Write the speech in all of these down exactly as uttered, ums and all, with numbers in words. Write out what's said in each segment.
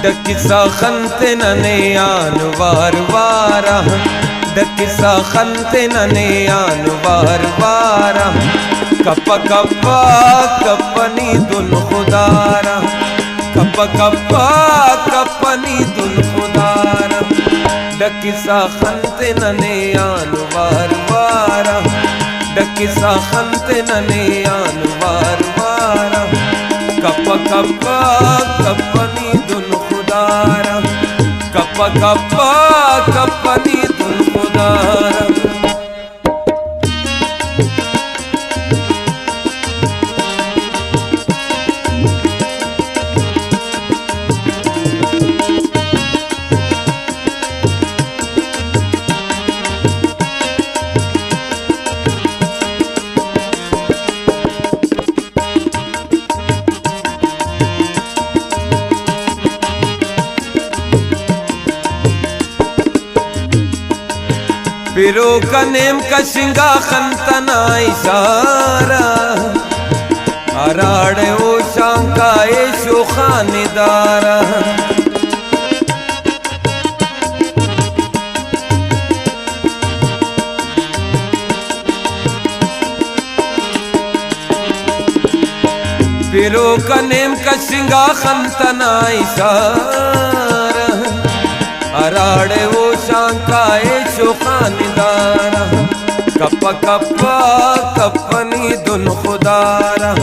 ڈکسا خن تے ننے آن وار وار آ، ڈکسا خن تے ننے آن وار وار آ۔ کپا کپا کپنی دن خدارا، کپا کپا کپنی دن خدارا۔ ڈکسا خن تے ننے آن وار وار آ، ڈکسا خن تے ننے آن وار وار آ۔ کپا کپا کپنی دن خدارا، کپا کپا کپنی دن خدارا۔ پیروکا نیم کشنگا خن تنا اشارہ، ہراڑے او شانکا ایشو خاندارہ۔ پیروکا نیم کشنگا خن تنا اشارہ، ہراڑے او شانکا ایشو خاندارہ۔ کپا کپا کپنی دن خدارہ،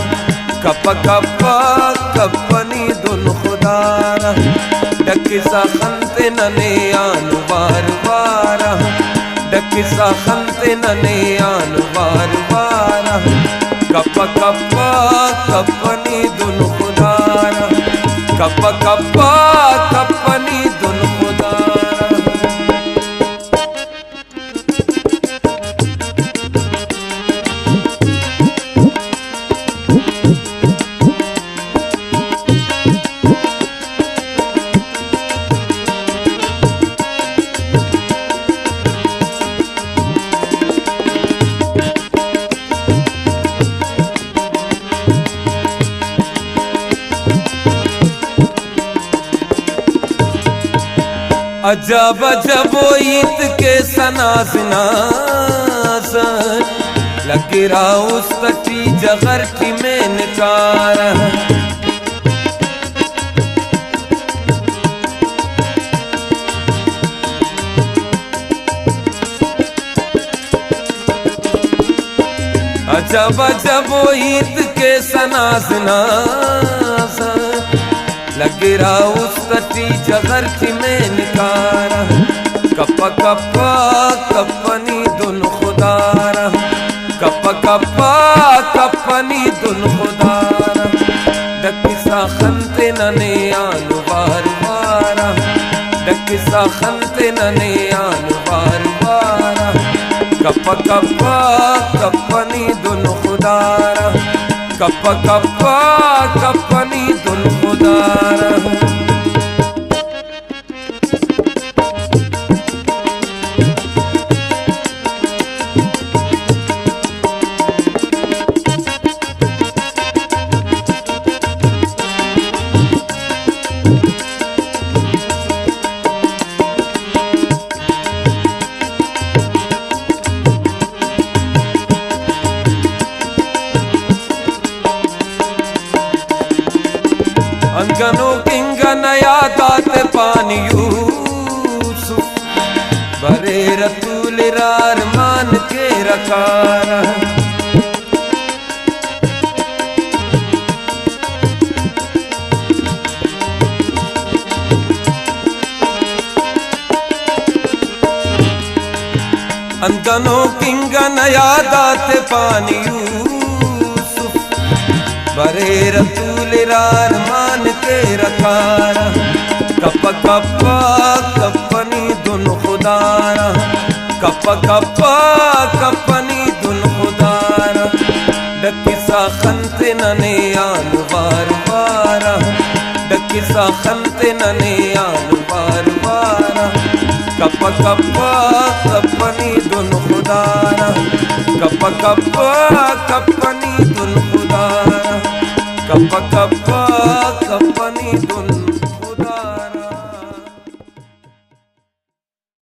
کپا کپا کپنی دن خدارہ۔ ڈکسا خن تے ننے آن وار وار آ، ڈکسا خن تے ننے آن وار وار آ۔ کپا کپا کپنی دن خدارا، کپا کپا کپنی دن خدارا۔ عجب عجب و ہیت کے ثنا ثنا سر، لگرا است ٹی جغر ٹی مین کار۔ عجب عجب و ہیت کے ثنا ثنا سر، لگرا است ٹی جغر ٹی مین کارا۔ کپا کپا کپنی دن خدارا، کپا کپا کپنی دن خدارا۔ ڈکسا خن تے ننے آن وار وارا، ڈکسا خن تے ننے آن وار وارا۔ کپا کپا کپنی دن خدارا، کپا کپا کپنی دن خدارا۔ انگنو کنگ نا یاد آتے پان یوسف، بریرہ تولرہ ارمان کیرہ کارہ۔ اندنو کنگ نا یاد آتے پان یوسف، بریرہ تولرہ ارمان کیرہ کارہ۔ کپا کپا کپنی دن خدارہ، کپا کپا کپنی دن خدارہ۔ ڈکسا خن تے ننے آن وار وار آ، ڈکسا خن تے ننے آن وار وار آ۔ کپ کپ کپنی دن خدا را، کپ کپ کپنی دن خدا را، کپ کپ کپنی دن